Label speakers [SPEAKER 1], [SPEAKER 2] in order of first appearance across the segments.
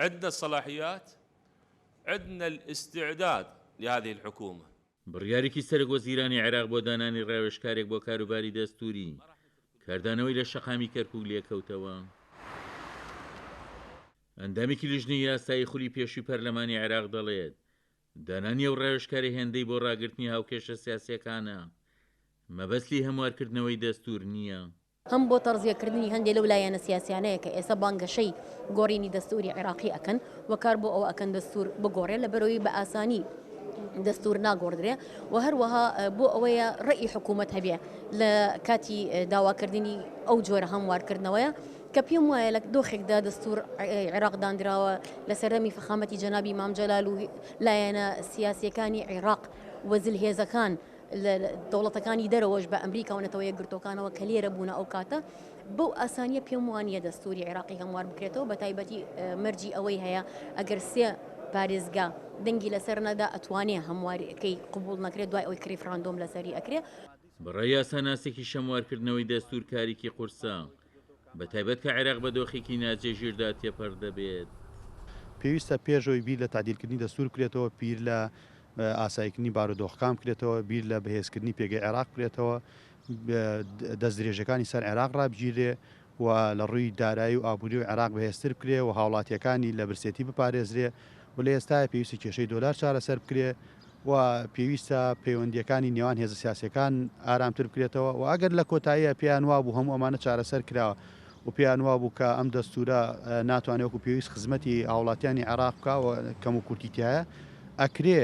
[SPEAKER 1] عندنا الصلاحيات عندنا الاستعداد لهذه الحكومة.
[SPEAKER 2] بڕیارێکی سەرۆک وەزیرانی عێراق بۆ دانانی ڕاوێژکارێک بۆ کاروباری دەستووری، کاردانەوەی لە شەقامی کەرکووک لێکەوتەوە. ئەندامێکی لیژنەی یاسایی خولی پێشووی پەرلەمانی عێراق دەڵێت، دانانی ئەو ڕاوێژکارە هێندەی بۆ ڕاگرتنی هاوکێشە سیاسییەکانە، مەبەست لێی هەموارکردنەوەی دەستوور نییە.
[SPEAKER 3] هەم بۆ تەڕزیەکردنی هەندێ لەو لایەنە سیاسیانەیە کە ئێستا بانگەشەی گۆڕینی دەستوری عێراقی ئەکەن و کار بۆ ئەوە ئەکەن دەستور بگۆڕێ لەبەرئەوەی بە ئاسانی دەستور ناگۆڕدرێ و هەروەها بۆ ئەوەیە ڕێی حکوومەت هەبێ لە کاتی داواکردنی ئەو جۆرە هەموارکردنەوەیە کە پێم وایە لە دۆخێکدا دەستور عێراق دانراوە لە سەردەمی فەخامەتی جەنابی مام جەلال و لایەنە سیاسیەکانی عێراق و زلهێزەکان لە دەوڵەتەکانی دەرەوەش بە ئەمریکا و نەتەوە یەکگرتووەکانەوە کە لێرە بوونە ئەو کاتە بەو ئاسانیە پێم وانییە دەستوری عێراقی هەموار بکرێتەوە بە تایبەتی مەرجی ئەوەی هەیە ئەگەر سێ پارێزگا دەنگی لەسەر نەدا ئەتوانێ هەموارەکەی قبوڵ نەکرێت دوای ئەوەی ریفراندۆم لەسەری ئەکرێ.
[SPEAKER 2] بەڕای یاساناسێکیش هەموارکردنەوەی دەستوور کارێکی قورسە، بەتایبەت کە عێراق بە دۆخێکی ناجێگیردا تێپەر دەبێت.
[SPEAKER 4] پێویستە پێش ئەوەی بیر لە تەعدیلکردنی دەستوور بکرێتەوە، بیر لە ئاساییکردنی بارودۆخەکان بکرێتەوە، بیر لە بەهێزکردنی پێگەی عێراق بکرێتەوە، دەستدرێژیەکانی سەر عێراق ڕابگیرێ و لە ڕووی دارایی و ئابووری و عێراق بەهێزتر بکرێ و هاوڵاتیەکانی لە برسێتی بپارێزرێ و لە ئێستایا پێویستە کێشەی دۆلار چارەسەر بکرێ و پێویستە پەیوەندییەکانی نێوان هێزە سیاسییەکان ئارامتر بکرێتەوە و ئەگەر لە کۆتاییە پێیان وابوو هەموو ئەمانە چارەسەر کرا و پێیان وابوو کە ئەم دەستوورە ناتوانێت وەکو پێویست خزمەتی هاوڵاتیانی عێراق بکا و کەموکورتی تیایە ئەکرێ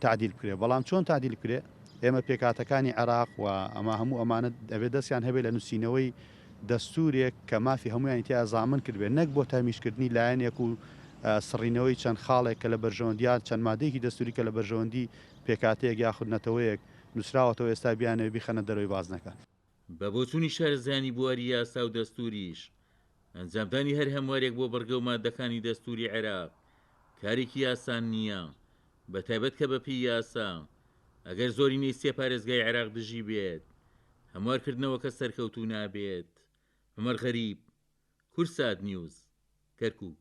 [SPEAKER 4] تەعدیل بکرێ بەڵام چۆن تەعدیل بکرێ ئێمە پێکهاتەکانی عێراق و ئەمە هەموو ئەمانە ئەبێ دەستیان هەبێ لە نووسینەوەی دەستوورێک کە مافی هەموویانی تیا زامن کردبێت نەک بۆ تەهمیشکردنی لایەنێک و سڕینەوەی چەند خاڵێک کە لە بەرژەوەندی یان چەند مادەیەکی دەستووری کە لە بەرژەوەندی پێکهاتەیەک یاخود نەتەوەیەک نووسراوەتەوە ئێستا بیانەوێت بیخەنە دەرەوەی بازنەکە.
[SPEAKER 2] بە بۆچوونی شارەزایانی بواری یاسا و دەستووریش، ئەنجامدانی هەر هەموارێک بۆ بڕگە و ماددەکانی دەستووری عێراق کارێکی ئاسان نییە، بەتایبەت کە بەپێی یاسا ئەگەر زۆرینەی سێ پارێزگای عێراق دژی بێت، هەموارکردنەوەکە سەرکەوتوو نابێت. عومەر غەریب، کوردسات نیوز، کەرکوک.